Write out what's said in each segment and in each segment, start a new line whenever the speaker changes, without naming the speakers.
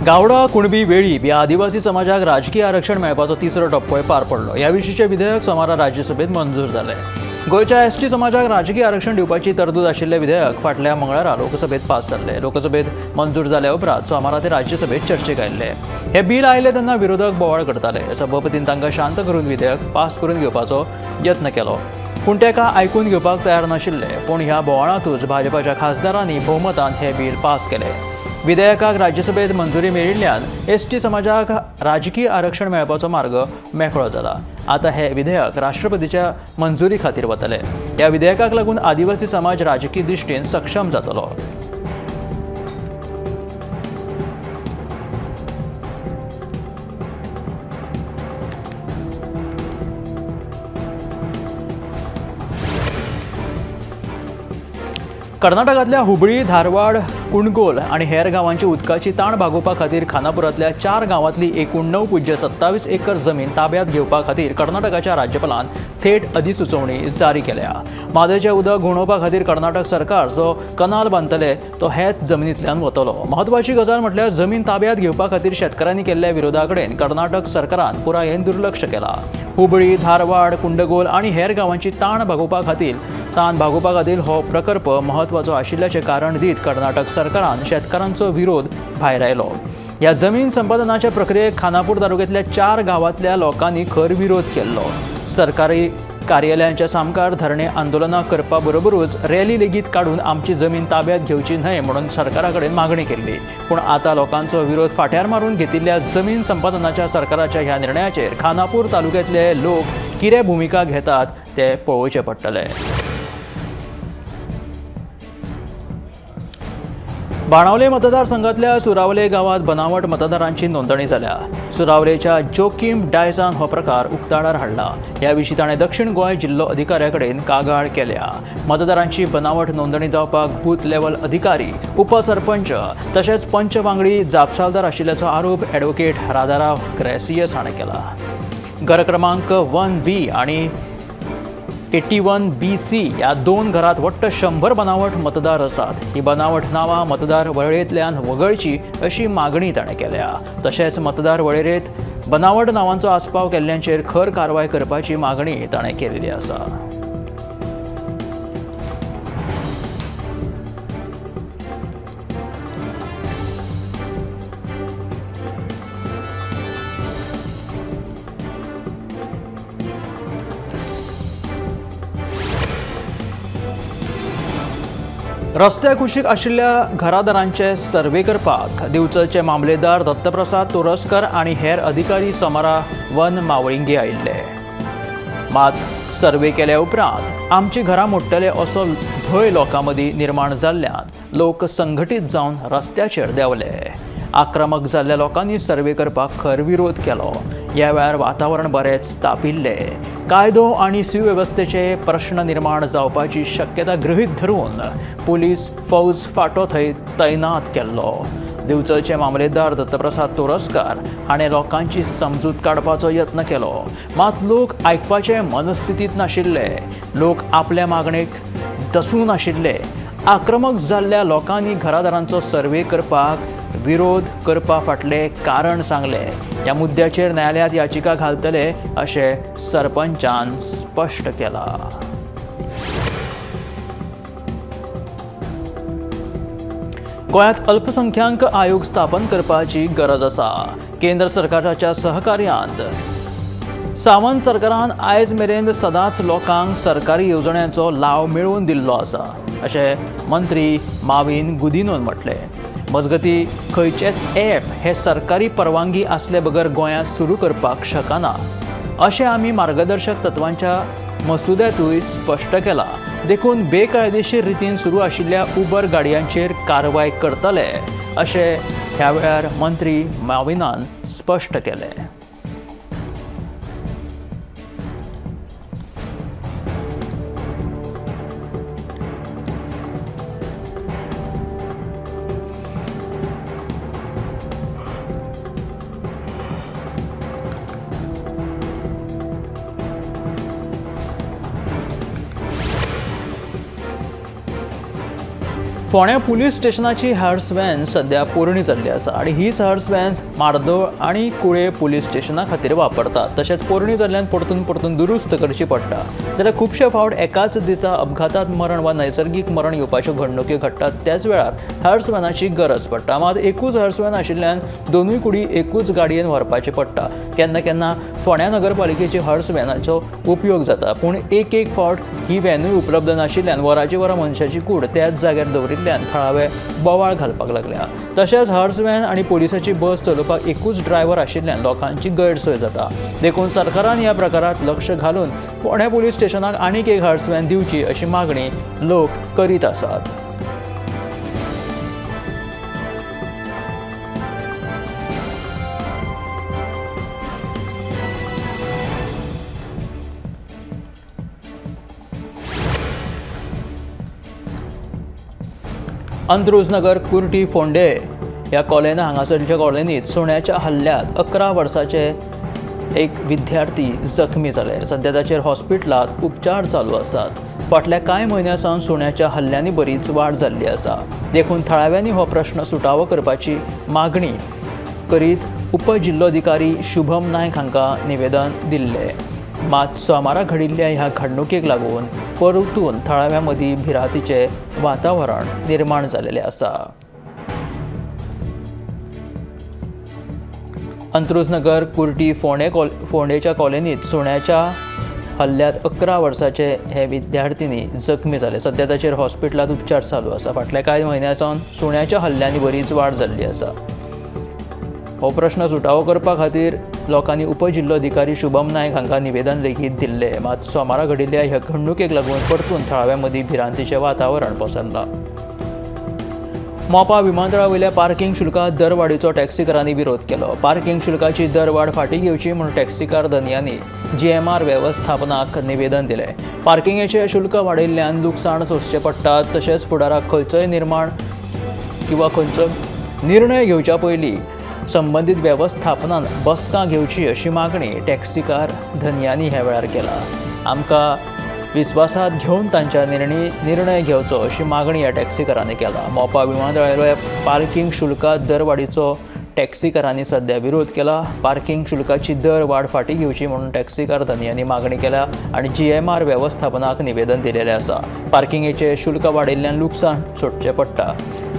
गावडा कुणबी वेळीप ह्या आदिवासी समाजाक राजकीय आरक्षण मेळपाचो तिसरो टप्पोय पार पडलो. ह्या विशींचें विधेयक सोमारा राज्यसभेत मंजूर जालें. गोंयच्या एसटी समाजाक राजकीय आरक्षण दिवपाची तरतूद आशिल्लें विधेयक फाटल्या मंगळारा लोकसभेत पास जाल्लें. लोकसभेत मंजूर जाल्या उपरांत सोमारा ते राज्यसभेत चर्चेक आयिल्लें. हें बील आयलें तेन्ना विरोधक बोवाळ करताले. सभापतीन तांकां शांत करून विधेयक पास करून घेवपाचो यत्न केलो, पूण ताका आयकून घेवपाक तयार नाशिल्ले. पूण ह्या बोवाळांतूच भाजपाच्या खासदारांनी भोवमतान हें बील पास केलें. विधेयकाक राज्यसभेत मंजुरी मेळिल्ल्यान एसटी समाजाक राजकीय आरक्षण मेळपाचो मार्ग मेकळो जाला. आतां हें विधेयक राष्ट्रपतीच्या मंजुरी खातीर वतलें. ह्या विधेयकाक लागून आदिवासी समाज राजकीय दृश्टीन सक्षम जातलो. कर्नाटकांतल्या हुबळी, धारवाड, कुंडगोल आनी हेर गांवांची उदकाची ताण भागोवपा खातीर खानापुरांतल्या 4 गांवांतली एकूण 9.27 एकर जमीन ताब्यांत घेवपा खातीर कर्नाटकाच्या राज्यपालान थेट अधिसुचोवणी जारी केल्या. म्हादयचें उदक घुंवडोवपा खातीर कर्नाटक सरकार जो कनाल बांदतले तो हेच जमनींतल्यान वतलो. म्हत्वाची गजाल म्हटल्यार जमीन ताब्यांत घेवपा खातीर शेतकारांनी केल्ल्या विरोधा कडेन कर्नाटक सरकारान पुरायेन दुर्लक्ष केलां. हुबळी, धारवाड, कुंडगोल आनी हेर गांवांची ताण भागोवपा खातीर हो प्रकल्प म्हत्वाचो आशिल्ल्याचें कारण दीत कर्नाटक सरकारान शेतकारांचो विरोध भायरायलो. ह्या जमीन संपादनाच्या प्रक्रियेक खानापूर तालुक्यांतल्या 4 गांवांतल्या लोकांनी खर विरोध केल्लो. सरकारी कार्यालयांच्या सामकार धरणे आंदोलनां करपा बरोबरूच रॅली लेगीत काडून आमची जमीन ताब्यांत घेवची न्हय म्हणून सरकारा कडेन मागणी केल्ली. पूण आतां लोकांचो विरोध फाट्यार मारून घेतिल्ल्या जमीन संपादनाच्या सरकाराच्या ह्या निर्णयाचेर खानापूर तालुक्यांतले लोक कितें भुमिका घेतात ते पळोवचें पडटलें. बाणावले मतदारसंघातल्या सुरावले गांवात बनावट मतदारांची नोंदणी जाल्या. सुरावलेच्या जोकीम डायसान हो प्रकार उक्ताडार हाडला. ह्या विशीं ताणें दक्षिण गोंय जिल्लो अधिकाऱ्या कडेन कागाळ केल्या. मतदारांची बनावट नोंदणी जावपाक बूथ लेवल अधिकारी, उपसरपंच तशेंच पंच वांगडी जापसालदार आशिल्ल्याचो आरोप ॲडव्होकेट राधाराव ग्रेसियस हाणें केला. घर क्रमांक 1B आनी 81BC ह्या 2 घरात वट्ट 100 बनावट मतदार आसात. ही बनावट नांवां मतदार वळेरेंतल्यान वगळची अशी मागणी ताणें केल्या. तशेंच मतदार वळेरेंत बनावट नांवांचो आस्पाव केल्ल्यांचेर खर कारवाय करपाची मागणी ताणें केल्ली आसा. रस्त्या कुशीक आशिल्ल्या घरादारांचे सर्वे करपाक दिवचलचे मामलेदार दत्तप्रसाद तोरस्कर आनी हेर अधिकारी सोमारा वन मावळिंगे आयिल्ले. मात सर्वे केल्या उपरांत आमची घरां मोडटले असो भंय लोकां मदीं निर्माण जाल्ल्यान लोक संघटीत जावन रस्त्याचेर देंवले. आक्रमक जाल्ल्या लोकांनी सर्वे करपाक खर विरोध केलो. ह्या वेळार वातावरण बरेंच तापिल्लें. कायदो आनी सुवेवस्थेचे प्रश्न निर्माण जावपाची शक्यता गृहीत धरून पुलीस फौज फाटो थंय तैनात केल्लो. दिवचलचे मामलेदार दत्तप्रसाद तोरस्कार हाणें लोकांची समजूत काडपाचो यत्न केलो. मात लोक आयकपाचे मनस्थितींत नाशिल्ले. लोक आपल्या मागणेक दसून आशिल्ले. आक्रमक जाल्ल्या लोकांनी घरादारांचो सर्वे करपाक विरोध करपा फाटलें कारण सांगलें. ह्या मुद्द्याचेर न्यायालयांत याचिका घालतले अशें सरपंचान स्पश्ट केलां. गोंयांत अल्पसंख्याक आयोग स्थापन करपाची गरज आसा. केंद्र सरकाराच्या सहकार्यान सावंत सरकारान आयज मेरेन सदांच लोकांक सरकारी येवजण्यांचो लाव मेळोवन दिल्लो आसा अशें मंत्री माविन गुदिनोन म्हटलें. मजगतीं खंयचेच ॲप हे सरकारी परवानगी आसले बगर गोंयांत सुरू करपाक शकना अशें आमी मार्गदर्शक तत्वांच्या मसुद्यांतूय स्पश्ट केलां. देखून बेकायदेशीर रितीन सुरू आशिल्ल्या उबर गाडयांचेर कारवाय करतले अशें ह्या वेळार मंत्री माविनान स्पश्ट केलें. फोंड्या पुलीस स्टेशनाची हर्स व्हॅन सध्या पोरणी जाल्ली आसा आनी हीच हर्स व्हॅन मार्दोळ आनी कुळे पुलीस स्टेशना खातीर वापरतात. तशेंच पोरणी जाल्ल्यान परतून परतून दुरुस्त करची पडटा. जाल्यार खुबशे फावट एकाच दिसा अपघातात मरण वा नैसर्गीक मरण येवपाच्यो घडणुक्यो घडटात. त्याच वेळार हर्स व्हॅनाची गरज पडटा. मात एकूच हर्स व्हॅन आशिल्ल्यान दोनूय कुडी एकूच गाडयेन व्हरपाचें पडटा. केन्ना केन्ना फोंड्या नगरपालिकेची हर्स व्हॅनाचो उपयोग जाता, पूण एक एक फावट ही व्हॅनूय उपलब्ध नाशिल्ल्यान वराची वरां मनशाची कूड त्याच जाग्यार दवरिल्ल्यान थळावे बोवाळ घालपाक लागल्या. तशेंच हर्स व्हॅन आनी पोलिसाची बस चलोवपाक एकूच ड्रायव्हर आशिल्ल्यान लोकांची गैरसोय जाता. देखून सरकारान ह्या प्रकारात लक्ष घालून फोंड्या पुलीस स्टेशनाक आनीक एक हर्स व्हॅन दिवची अशी मागणी लोक करीत आसात. अंत्रुजनगर कुर्टी फोंडे ह्या कॉलनी हांगासरच्या कॉलनीत सुण्याच्या हल्ल्यात 11 वर्साचे एक विद्यार्थी जखमी जाले. सध्या ताचेर हॉस्पिटलांत उपचार चालू आसात. फाटल्या कांय म्हयन्यां सावन सुण्याच्या हल्ल्यांनी बरीच वाड जाल्ली आसा. देखून थळाव्यांनी हो प्रश्न सुटावो करपाची मागणी करीत उपजिल्लोधिकारी शुभम नायक हांकां निवेदन दिल्लें. मात सोमारा घडिल्ल्या ह्या घडणुकेक लागून परतून थळाव्यां मदीं भिरांतीचें वातावरण निर्माण जाल्लें आसा. अंत्रुजनगर कुर्टी फोंडेच्या कॉलनीत सुण्याच्या हल्ल्यात 11 वर्साचे हे विद्यार्थिनी जखमी जाले. सध्या ताचेर हॉस्पिटलांत उपचार चालू आसा. फाटल्या कांय म्हयन्यां सावन सुण्याच्या हल्ल्यांनी बरीच वाड जाल्ली आसा. हो प्रश्न सुटावो करपा खातीर लोकांनी उपजिल्लोधिकारी शुभम नायक हांकां निवेदन लेगीत दिल्लें. मात सोमारा घडिल्ल्या ह्या घडणुकेक लागून परतून थळाव्यां मदीं भिरांतीचें वातावरण पसरलां. मोपा विमानतळा वयल्या पार्किंग शुल्कांत दरवाडीचो टॅक्सीकारांनी विरोध केलो. पार्किंग शुल्काची दरवाड फाटीं घेवची म्हूण टॅक्सीकार धनयांनी जीएमआर वेवस्थापनाक निवेदन दिलें. पार्किंगेचें शुल्क वाडयिल्ल्यान लुकसाण सोंसचें पडटा. तशेंच फुडाराक खंयचोय निर्माण किंवा खंयचो निर्णय घेवच्या पयलीं संबंदीत वेवस्थापनान बसका घेवची अशी मागणी टॅक्सीकार धनयांनी ह्या वेळार केला. आमकां विस्वासात घेवन तांच्या निर्णय घेवचो अशी मागणी ह्या टॅक्सीकारांनी केला. मोपा विमानतळावेल्या पार्किंग शुल्कांत दरवाडीचो टॅक्सीकारांनी सध्या विरोध केला. पार्किंग शुल्काची दरवाड फाटीं घेवची म्हणून टॅक्सीकार धनयांनी मागणी केल्या आनी जीएमआर वेवस्थापनाक निवेदन दिलेलें आसा. पार्किंगेचें शुल्क वाडयिल्ल्यान लुकसाण सोडचें पडटा.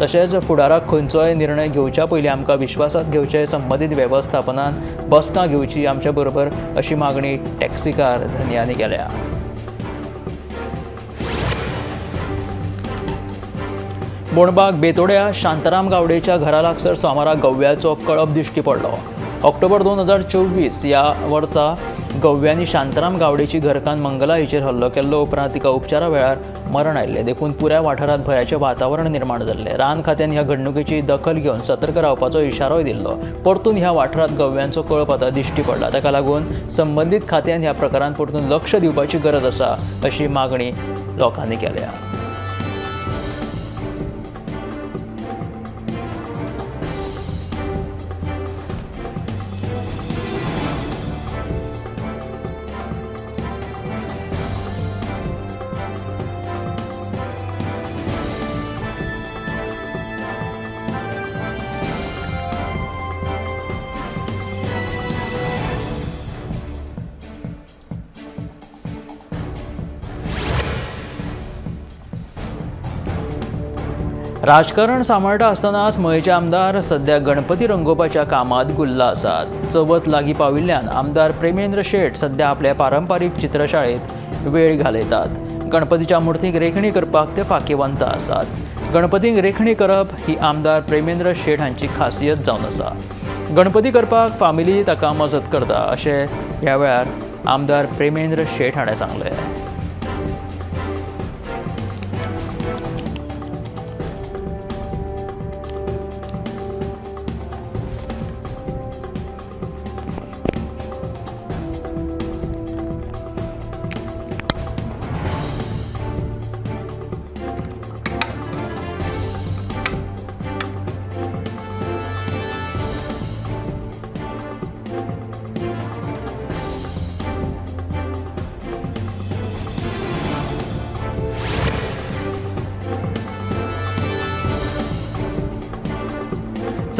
तशेंच फुडाराक खंयचोय निर्णय घेवच्या पयलीं आमकां विश्वासात घेवचे संबंदीत वेवस्थापनान बसका घेवची आमच्या बरोबर अशी मागणी टॅक्सीकार धनयांनी केल्या. बोणबाग बेतोड्या शांताराम गावडेच्या घरा लागसर सोमारा गव्याचो कळप दिश्टी पडलो. ऑक्टोबर 2024 ह्या वर्सा गव्यांनी शांताराम गावडेची घरकान्न मंगला हिचेर हल्लो केल्लो. उपरांत तिका उपचारा वेळार मरण आयिल्लें. देखून पुराय वाठारांत भंयाचें वातावरण निर्माण जाल्लें. रान खात्यान ह्या घडणुकेची दखल घेवन सतर्क रावपाचो इशारोय दिल्लो. परतून ह्या वाठारांत गव्यांचो कळप आतां दिश्टी पडला. ताका लागून संबंदीत खात्यान ह्या प्रकारांत परतून लक्ष दिवपाची गरज आसा अशी मागणी लोकांनी केल्या. राजकारण सांबाळटा आसतनाच मयेचे आमदार सध्या गणपती रंगोवपाच्या कामांत गुल्ल आसात. चवथ लागीं पाविल्ल्यान आमदार प्रेमेंद्र शेट सध्या आपल्या पारंपारीक चित्रशाळेंत वेळ घालयतात. गणपतीच्या मुर्तीक रेखणी करपाक ते फाकीवंत आसात. गणपतीक रेखणी करप ही आमदार प्रेमेंद्र शेट हांची खासियत जावन आसा. गणपती करपाक फामिली ताका मजत करता अशें ह्या वेळार आमदार प्रेमेंद्र शेट हाणें सांगलें.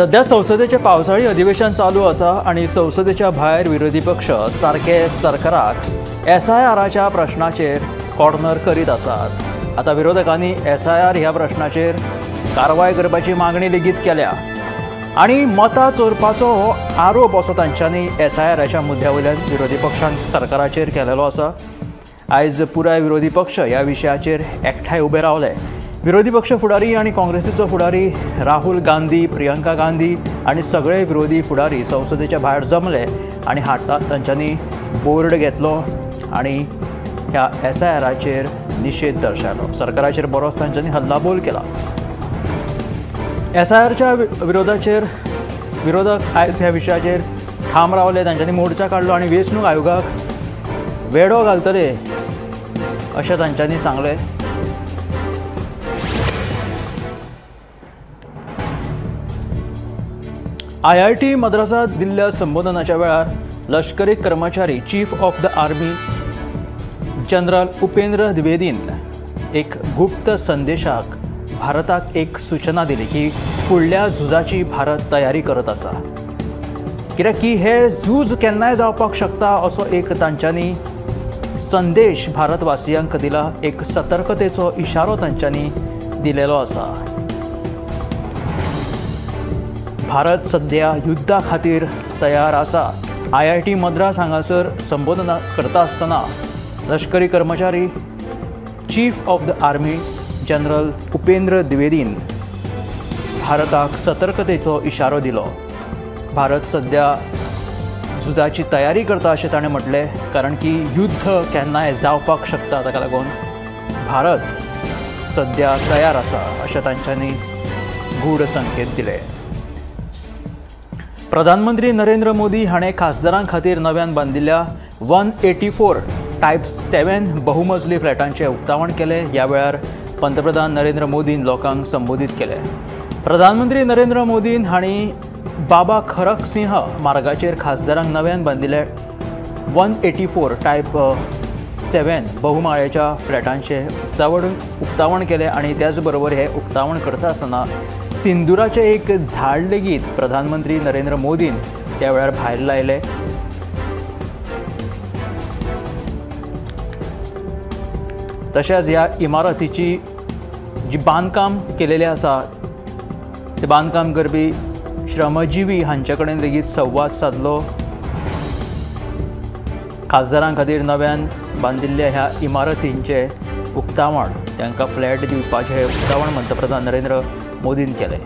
सध्या संसदेचे पावसाळी अधिवेशन चालू आसा आनी संसदेच्या भायर विरोधी पक्ष सारके सरकाराक एसआयआराच्या प्रश्नाचेर कॉर्नर करीत आसात। आतां विरोधकांनी एसआयआर ह्या प्रश्नाचेर कारवाय करपाची मागणी लेगीत केल्या आनी मतां चोरपाचो हो आरोप असो तांच्यांनी एसआयआराच्या मुद्द्या वयल्यान विरोधी पक्षान सरकाराचेर केलेलो आसा। आयज पुराय विरोधी पक्ष ह्या विशयाचेर एकठांय उबे रावले। विरोधी पक्ष फुडारी आनी काँग्रेसीचो फुडारी राहुल गांधी, प्रियंका गांधी आनी सगळे विरोधी फुडारी संसदेच्या भायर जमले आनी हातांत तांच्यांनी बोर्ड घेतलो आनी ह्या एसआयआराचेर निशेध दर्शयलो। सरकाराचेर बरोच तांच्यांनी हल्लाबोल केला। एसआयआरच्या विरोधाचेर विरोधक आयज ह्या विशयाचेर ठाम रावले। तांच्यांनी मोर्चा काडलो आनी वेंचणूक आयोगाक वेडो घालतले अशें तांच्यांनी सांगलें। आयआयटी मद्रासात दिल्ल्या संबोधनाच्या वेळार लष्करी कर्मचारी chief of the army general Upendra द्विवेदीन एक गुप्त संदेशाक भारताक एक सूचना दिली की फुडल्या झुजाची भारत तयारी करत आसा, कित्याक की हे झूज केन्नाय जावपाक शकता असो एक तांच्यांनी संदेश भारतवासियांक दिला, एक सतर्कतेचो इशारो तांच्यांनी दिलेलो आसा। भारत सध्या युद्धा खातीर तयार आसा। आयआयटी मद्रास हांगासर संबोधन करता आसतना लष्करी कर्मचारी chief of the army general Upendra द्विवेदीन भारताक सतर्कतेचो इशारो दिलो। भारत सध्या झुजाची तयारी करता अशें ताणें म्हटलें, कारण की युद्ध केन्नाय जावपाक शकता, ताका लागून भारत सध्या तयार आसा अशें तांच्यांनी गूढ संकेत दिले। प्रधानमंत्री नरेंद्र मोदी हाणें खासदारां खातीर नव्यान बांदिल्ल्या 184 टायप 7 बहुमजली फ्लॅटांचें उक्तावण केलें। ह्या वेळार पंतप्रधान नरेंद्र मोदीन लोकांक संबोधीत केलें। प्रधानमंत्री नरेंद्र मोदी हांणी बाबा खरक सिंह मार्गाचेर खासदारांक नव्यान बांदिल्ल्या 184 टायप 7 बहुमाळ्याच्या फ्लॅटांचें उक्तावण केलें आनी त्याच बरोबर हें उक्तावण करता आसतना सिंदुराचें एक झाड लेगीत प्रधानमंत्री नरेंद्र मोदीन त्या वेळार भायर लायलें। तशेंच ह्या इमारतीची जी बांदकाम केलेलें आसा ते बांदकाम करपी श्रमजीवी हांचे कडेन लेगीत संवाद सादलो। खासदारां खातीर नव्यान बांदिल्ल्या ह्या इमारतींचें उक्तावण, तांकां फ्लॅट दिवपाचें हें उक्तावण पंतप्रधान नरेंद्र मोदीन केलें।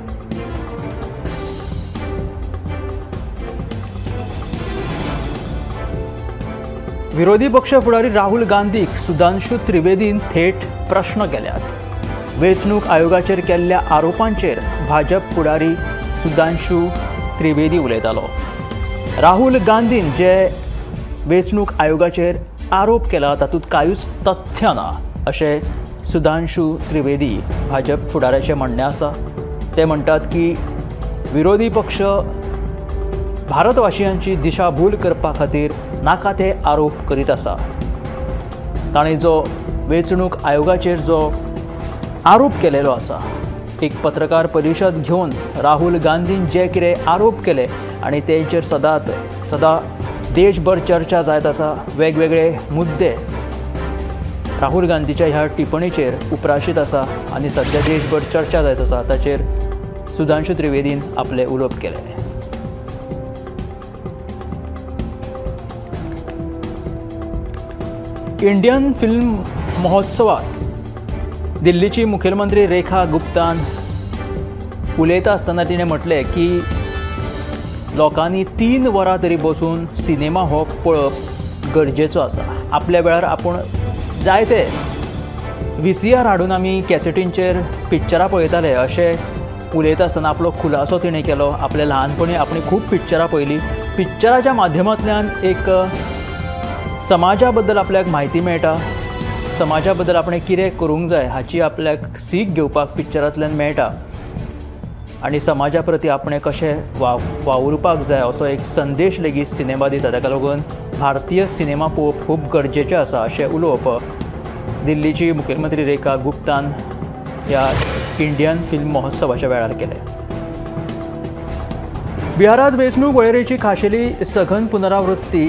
विरोधी पक्ष फुडारी राहुल गांधीक सुधांशु त्रिवेदीन थेट प्रश्न केल्यात। वेंचणूक आयोगाचेर केल्ल्या आरोपांचेर भाजप फुडारी सुधांशु त्रिवेदी उलयतालो। राहुल गांधीन जे वेंचणूक आयोगाचेर आरोप केला तातूंत कांयूच तथ्य ना अशें सुधांशु त्रिवेदी भाजप फुडाऱ्याचें म्हणणें आसा। ते म्हणटात की विरोधी पक्ष भारतवासियांची दिशाभूल करपा खातीर नाका ते आरोप करीत आसा। ताणें जो वेंचणूक आयोगाचेर जो आरोप केलेलो आसा, एक पत्रकार परिशद घेवन राहुल गांधीन जे कितें आरोप केले आनी तेंचेर सदां देशभर चर्चा जायत आसा। वेगवेगळे मुद्दे राहुल गांधीच्या ह्या टिप्पणीचेर उप्राशीत आसा आनी सध्या देशभर चर्चा जायत आसा, ताचेर सुधांशु त्रिवेदीन आपलें उलोवप केलें। इंडियन फिल्म महोत्सवात दिल्लीची मुखेलमंत्री रेखा गुप्तान उलयता आसतना तिणें म्हटलें की लोकांनी 3 वरां तरी बसून सिनेमा हो पळोवप गरजेचो आसा। आपल्या वेळार आपूण जायते VCR हाडून आमी कॅसेटींचेर पिक्चरां पळयताले अशें उलयता आसतना आपलो खुलासो तिणें केलो। आपल्या ल्हानपणी आपणें खूब पिक्चरां पळयलीं, पिक्चराच्या माध्यमांतल्यान एक समाजा बद्दल आपल्याक म्हायती मेळटा, समाजा बद्दल आपणें कितें करूंक जाय हाची आपल्याक सीख घेवपाक पिक्चरांतल्यान मेळटा आनी समाजा प्रती आपणें कशें वावुरपाक जाय असो एक संदेश लेगीत सिनेमा दिता। ताका लागून भारतीय सिनेमा पळोवप खूब गरजेचें आसा अशें उलोवप दिल्लीची मुखेलमंत्री रेखा गुप्तान ह्या इंडियन फिल्म महोत्सवाच्या वेळार केलें। बिहारांत वेंचणूक वळेरेची खाशेली सघन पुनरावृत्ती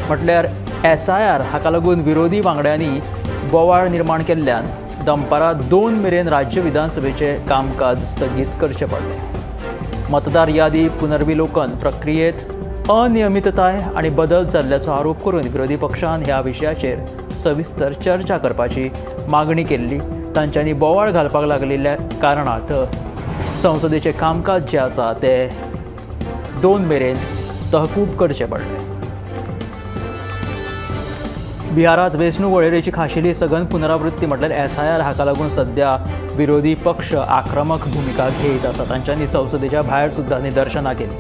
म्हटल्यार SIR हाका लागून विरोधी वांगड्यांनी बोवाळ निर्माण केल्ल्यान दनपारां 2 मेरेन राज्य विधानसभेचें कामकाज स्थगीत करचें पडलें. मतदार यादी पुनर्विलोकन प्रक्रियेंत अनियमितताय आनी बदल जाल्ल्याचो आरोप करून विरोधी पक्षान ह्या विशयाचेर सविस्तर चर्चा करपाची मागणी केल्ली. तांच्यांनी बोवाळ घालपाक लागिल्ल्या कारणांत संसदेचें कामकाज जें आसा तें 2 मेरेन तहकूब करचें पडलें. बिहारांत वेंचणूक वळेरेची खाशेली सघन पुनरावृत्ती म्हटल्यार SIR हाका लागून सध्या विरोधी पक्ष आक्रमक भुमिका घेत आसा. तांच्यांनी संसदेच्या भायर सुद्दां निदर्शनां केली.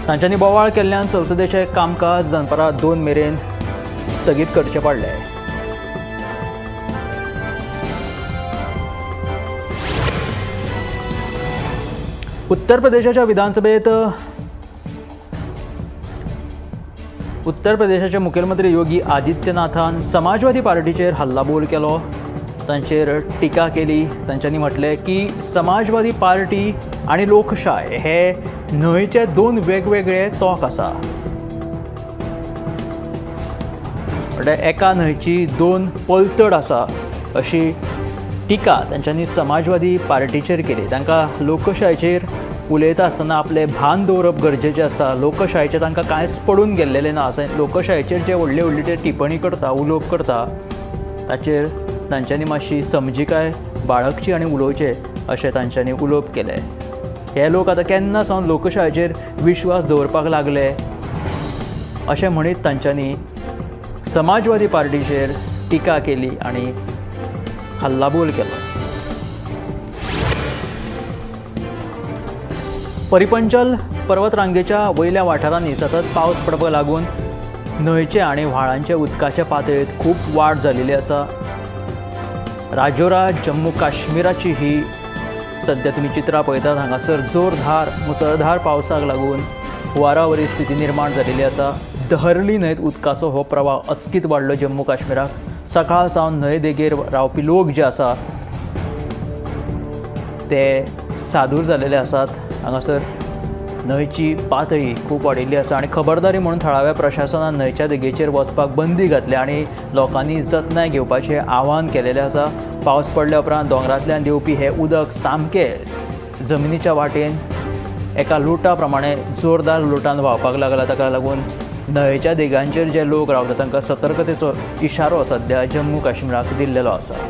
तांच्यांनी बोवाळ केल्ल्यान संसदेचें कामकाज दनपारां 2 मेरेन स्थगीत करचें पडलें. उत्तर प्रदेशाच्या विधानसभेत उत्तर प्रदेशाचे मुखेलमंत्री योगी आदित्यनाथान समाजवादी पार्टीचेर हल्लाबोल केलो. तांचेर टिका केली. तांच्यांनी म्हटलें की समाजवादी पार्टी आनी लोकशाय हे न्हंयचे 2 वेगवेगळे तोंक आसा. म्हळ्यार एका न्हंयची 2 पलतड आसा अशी टिका तांच्यांनी समाजवादी पार्टीचेर केली. तांकां लोकशायचेर उलयता आसतना आपलें भान दवरप गरजेचें आसा. लोकशायेचें तांकां कांयच पडून गेल्लें ना. अशें लोकशायेचेर जे व्हडले व्हडले ते टिप्पणी करता, उलोवप करता ताचेर तांच्यांनी मातशी समजिकाय बाळगची आनी उलोवचें अशें तांच्यांनी उलोवप केलें. हे लोक आतां केन्ना सावन लोकशायेचेर विश्वास दवरपाक लागले अशें म्हणीत तांच्यांनी समाजवादी पार्टीचेर टिका केली आनी हल्लाबोल केलो. परिपंचल पर्वतरांगेच्या वयल्या वाठारांनी सतत पावस पडपाक लागून न्हंयचे आनी व्हाळांचे उदकाचे पातळेंत खूब वाड जाल्ली आसा. राजौरा जम्मू काश्मीराची ही सध्या तुमी चित्रां पळयतात. हांगासर जोरदार मुसळधार पावसाक लागून हुंवारावरी स्थिती निर्माण जाल्ली आसा. दहरली न्हंयेंत उदकाचो हो प्रवाह अचकीत वाडलो. जम्मू काश्मीराक सकाळ सावन न्हंय देगेर रावपी लोक जे आसा ते सादूर जाल्ले आसात. हांगासर न्हंयची पातळी खूब वाडिल्ली आसा आनी खबरदारी म्हणून थळाव्या प्रशासनान न्हंयच्या देगेचेर वचपाक बंदी घातल्या आनी लोकांनी जतनाय घेवपाचें आवाहन केलेलें आसा. पावस पडल्या उपरांत दोंगरांतल्यान देंवपी हें उदक सामकें जमिनीच्या वाटेन एका लुटा प्रमाणे जोरदार लुटान व्हांवपाक लागला. ताका लागून न्हंयेच्या देगांचेर जे लोक रावतात तांकां सतर्कतेचो इशारो सध्या जम्मू काश्मीराक दिल्लेलो आसा.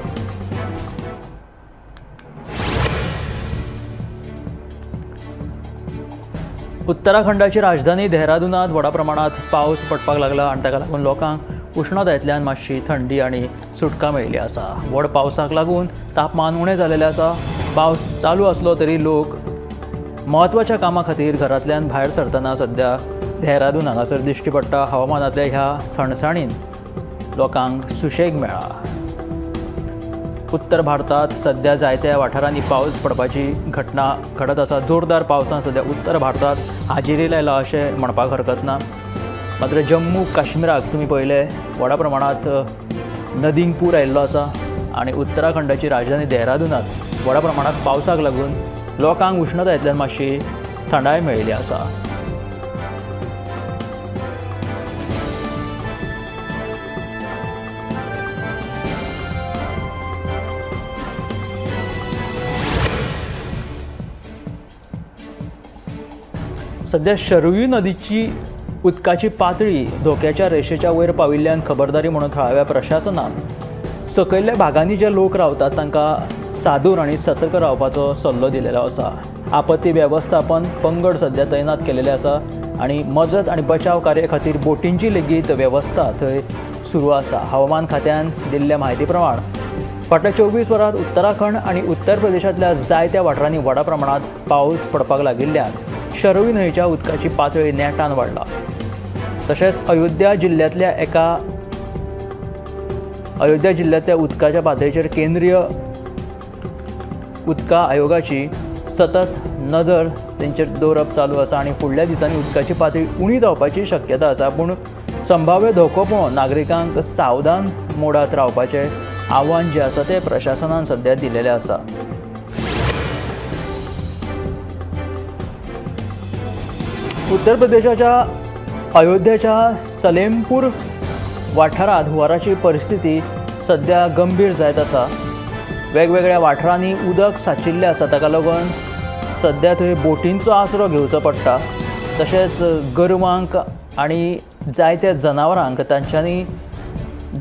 उत्तराखंडाची राजधानी देहरादूनात व्हडा प्रमाणात पावस पडपाक लागला आनी ताका लागून लोकांक उश्णतायेंतल्यान मातशी थंडी आनी सुटका मेळिल्ली आसा. व्हड पावसाक लागून तापमान उणें जालेलें आसा. पावस चालू आसलो तरी लोक म्हत्वाच्या कामा खातीर घरांतल्यान भायर सरतना सध्या देहरादून हांगासर दिश्टी पडटा. हवामानांतल्या ह्या थंडसाणीन लोकांक सुशेग मेळ्ळा. उत्तर भारतांत सध्या जायत्या वाठारांनी पावस पडपाची घटना घडत आसा. जोरदार पावसान सध्या उत्तर भारतांत हाजेरी लायला अशें म्हणपाक हरकत ना. मात्र जम्मू काश्मीराक तुमी पळयलें व्हडा प्रमाणांत नदींक पूर आयिल्लो आसा आनी उत्तराखंडाची राजधानी देहरादूनात व्हडा प्रमाणांत पावसाक लागून लोकांक उश्णतायेंतल्यान मातशी थंडाय मेळिल्ली आसा. सध्या शरयू नदीची उदकाची पातळी धोक्याच्या रेशेच्या वयर पाविल्ल्यान खबरदारी म्हणून थळाव्या प्रशासनान सकयल्ल्या भागांनी जे लोक रावतात तांकां सादूर आनी सतर्क रावपाचो सल्लो दिलेलो आसा. आपत्ती वेवस्थापन पंगड सध्या तैनात केलेले आसा आनी मजत आनी बचाव कार्य खातीर बोटींची लेगीत वेवस्था थंय सुरू आसा. हवामान खात्यान दिल्ल्या म्हायती प्रमाण फाटल्या 24 वरांत उत्तराखंड आनी उत्तर प्रदेशांतल्या जायत्या वाठारांनी व्हडा प्रमाणांत पावस पडपाक लागिल्ल्यान शरयू न्हंयेच्या उदकाची पातळी नेटान वाडला. तशेंच अयोध्या जिल्ल्यांतल्या उदकाच्या पातळेचेर केंद्रीय उदका आयोगाची सतत नदर तेंचेर दवरप चालू आसा आनी फुडल्या दिसांनी उदकाची पातळी उणी जावपाची शक्यता आसा. पूण संभाव्य धोको पळोवन नागरिकांक सावधान मोडात रावपाचें आव्हान जें आसा तें प्रशासनान सध्या दिलेलें आसा. उत्तर प्रदेशाच्या अयोध्येच्या सलेमपूर वाठारांत हुंवाराची परिस्थिती सध्या गंभीर जायत आसा. वेगवेगळ्या वाठारांनी उदक सांचिल्लें आसा, ताका लागून सध्या थंय बोटींचो आसरो घेवचो पडटा. तशेंच गोरवांक आनी जायत्या जनावरांक तांच्यांनी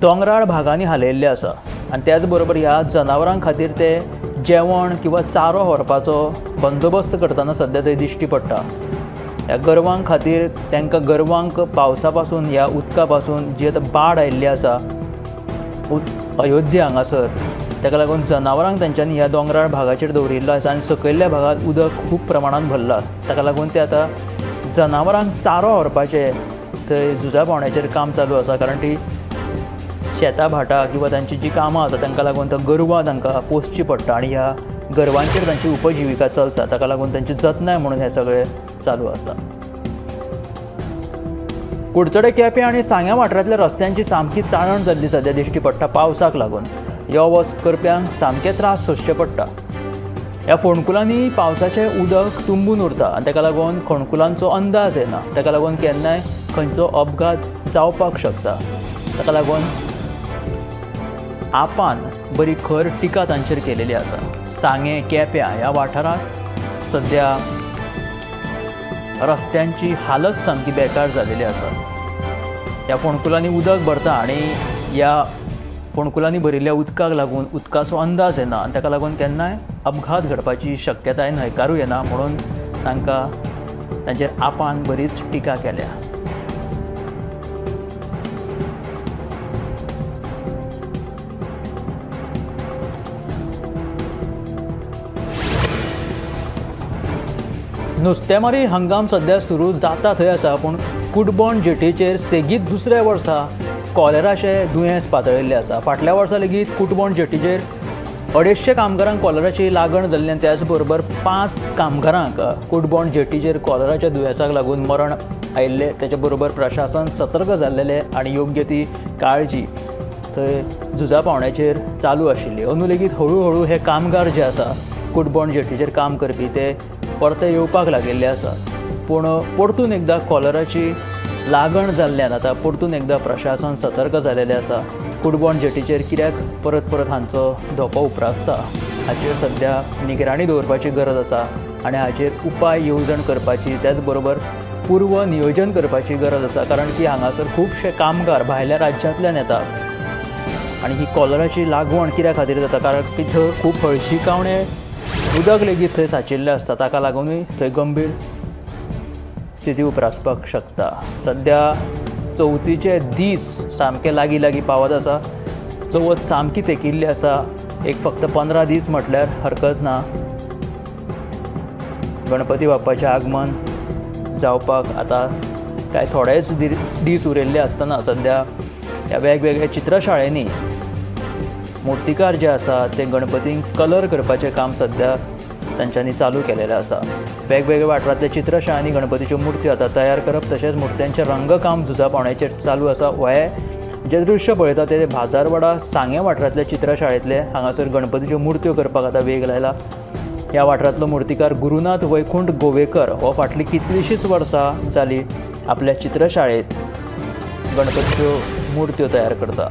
दोंगराळ भागांनी हालयिल्लें आसा आनी त्याच बरोबर ह्या जनावरां खातीर ते जेवण किंवा चारो व्हरपाचो बंदोबस्त करतना सध्या थंय दिश्टी पडटा. ह्या गोरवां खातीर तांकां गोरवांक पावसा पासून ह्या उदका पासून जी आतां बाड आयिल्ली आसा अयोध्या हांगासर, ताका लागून जनावरांक तांच्यांनी ह्या दोंगराळ भागाचेर दवरिल्लो आसा आनी सकयल्ल्या भागांत उदक खूब प्रमाणांत भरलां. ताका लागून ते आतां जनावरांक चारो व्हरपाचें थंय झुजा पावण्याचेर काम चालू आसा, कारण ती शेतां भाटां किंवा तांची जी कामां आसा तांकां लागून तो गोरवां तांकां पोसची पडटा आनी ह्या गोरवांचेर तांची उपजिविका चलता. ताका लागून तांची जतनाय म्हणून हें सगळें चालू आसा. कुडचडे केपें आनी सांग्या वाठारांतल्या रस्त्यांची सामकी चाळण जाल्ली सद्या दिश्टी पडटा. पावसाक लागून यो वच करप्यांक सामके त्रास सोंसचे पडटा. ह्या फोंडकुलांनी पावसाचें उदक तुंबून उरता आनी ताका लागून फोंडकुलांचो अंदाज येना. ताका लागून केन्नाय खंयचो अपघात जावपाक शकता. ताका लागून आपान बरी खर टिका तांचेर केलेली आसा. सांगें केप्यां ह्या वाठारांत सद्या रस्त्यांची हालत सामकी बेकार जालेली आसा. ह्या फोंडकुलांनी उदक भरता आनी ह्या फोंडकुलांनी भरिल्ल्या उदकाक लागून उदकाचो अंदाज येना आनी ताका लागून केन्नाय अपघात घडपाची शक्यताय न्हयकारूं येना, म्हणून तांकां तांचेर आपान बरीच टिका केल्या. नुस्तेमारी हंगाम सद्या सुरू जाता थंय आसा, पूण कुटबण जेटीचेर सेगीत दुसऱ्या वर्सा कॉलेराचें दुयेंस पातळिल्लें आसा. फाटल्या वर्सा लेगीत कुटबण जेटीचेर 250 कामगारांक कॉलराची लागण जाल्ली आनी त्याच बरोबर 5 कामगारांक कुटबण जेटीचेर कॉलराच्या दुयेंसाक लागून मरण आयिल्लें. तेच्या बरोबर प्रशासन सतर्क जाल्लेलें आनी योग्य ती काळजी थंय झुजा पावण्याचेर चालू आशिल्ली. अंदू लेगीत हळू हळू हे कामगार जे आसा कुटबण जेटीचेर काम करपी ते परते येवपाक लागिल्ले आसा, पूण परतून एकदां कॉलराची लागण जाल्ल्यान आतां परतून एकदां प्रशासन सतर्क जालेलें आसा. कुटबण जेटीचेर कित्याक परत परत हांचो धोको उप्रासता हाचेर सद्या निगराणी दवरपाची गरज आसा आनी हाचेर उपाय येवजण करपाची, त्याच बरोबर पूर्व नियोजन करपाची गरज आसा, कारण की हांगासर खुबशे कामगार भायल्या राज्यांतल्यान येता आनी ही कॉलराची लागवण कित्या खातीर जाता, कारण की थंय खूब हळशिकावणें उदक लेगीत थंय सांचिल्लें आसता. ताका लागूनय थंय गंभीर स्थिती उप्रासपाक शकता. सद्या चवथीचे दीस सामके लागीं लागीं पावत आसा. चवथ सामकी तेंकिल्ली आसा. एक फक्त 15 दीस म्हटल्यार हरकत ना. गणपती बाप्पाचें आगमन जावपाक आतां कांय थोडेच दीस उरिल्ले आसतना सद्या ह्या वेगवेगळ्या चित्रशाळेंनी मुर्तीकार जे आसा ते गणपतींक कलर करपाचें काम सद्या तांच्यांनी चालू केलेलें आसा. वेगवेगळ्या वाठारांतल्या चित्रशाळांनी गणपतीच्यो मुर्त्यो आतां तयार करप तशेंच मुर्त्यांचें रंगकाम झुजा पावण्याचेर चालू आसा. हें जें दृश्य पळयता तें भाजारवाडा सांगें वाठारांतल्या चित्रशाळेंतलें. हांगासर गणपतीच्यो मुर्त्यो करपाक आतां वेग लायला. ह्या वाठारांतलो मुर्तीकार गुरुनाथ वैकुंठ गोवेकर हो फाटलीं कितलींशींच वर्सां जालीं आपल्या चित्रशाळेंत गणपतीच्यो मुर्त्यो तयार करता.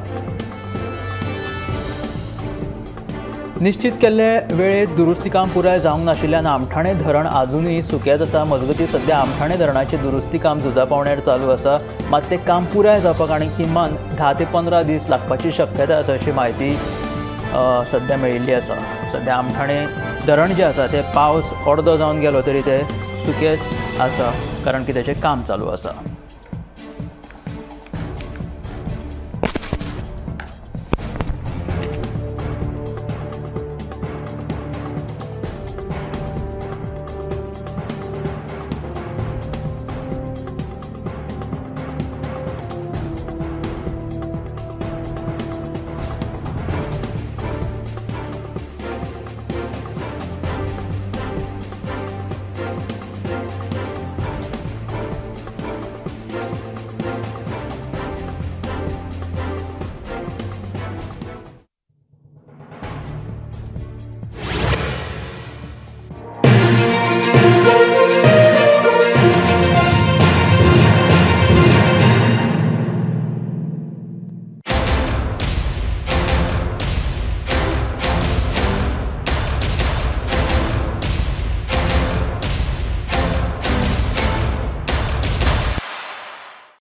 निश्चित केल्ले वेळेत दुरुस्ती काम पुराय जावंक नाशिल्ल्यान आमठाणे धरण आजुनूय सुकेंच आसा. मजगतीं सद्या आमठाणे धरणाचें दुरुस्ती काम झुजा पावण्यार चालू आसा, मात तें काम पुराय जावपाक आनी किमान 10 ते 15 दीस लागपाची शक्यताय आसा अशी म्हायती सद्या मेळिल्ली आसा. सद्या आमठाणे धरण जें आसा तें पावस अर्दो जावन गेलो तरी तें सुकेंच आसा, कारण की ताचें काम चालू आसा.